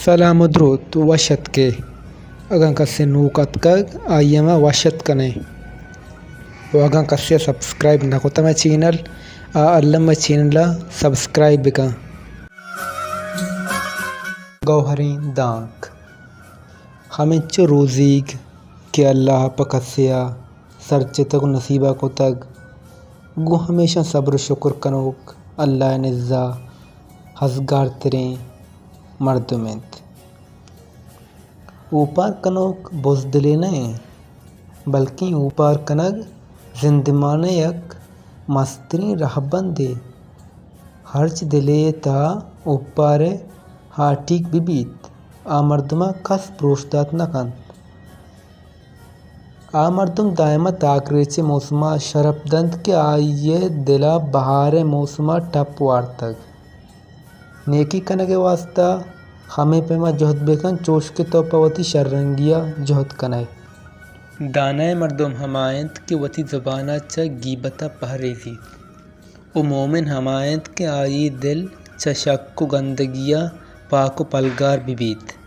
سلام ءُ دروت، وش اتکے۔ اگاں کسے نوک اتکگ، آئی ءَ ما وش اتک کنیں۔ ءُ اگاں کسے ءَ سبسکرائب نہ کتگ مئے چینل ءَ، الم مئے چینل ءَ سبسکرائب بکن۔ گوھریں دانک۔ ھمینچو روزیگ کہ اللہ ءَ پہ کسے ءَ سر جتگ ءُ نصیب ءَ کتگ، گوں ھمیشاں صبر ءُ شکر کنوک اللہ ءِ نزا ازگارتریں مردم اِنت۔ اوپار کنوک بزدلے نہ اِنت، بلکیں اوپار کنگ زندمان ءِ یک مستریں رھبندے۔ ھرچ دلے ءِ تہا اوپار ءِ ھاٹیگ بہ بیت، آ مردم ءَ کس پروش دات نہ کنت۔ آ مردم دائم ءَ تاکریچ ءِ موسم ءَ شرپ دنت کہ آئی ءِ دل ءَ بھار ءِ موسم ءَ ٹپ وارتگ۔ نیکی کنگ ءِ واستہ ھمے پیم ءَ جھد بہ کن، چوش کہ تو پہ وتی شررنگی ءَ جھد کن ئے۔ دانائیں مردم ھما اِنت کہ وتی زبان ءَ چہ گیبت ءَ پھریزیت۔ ءُ مومن ھما اِنت کہ آئی ءِ دل چہ شک ءُ گندگی ءَ پاک ءُ پلگار بہ بیت۔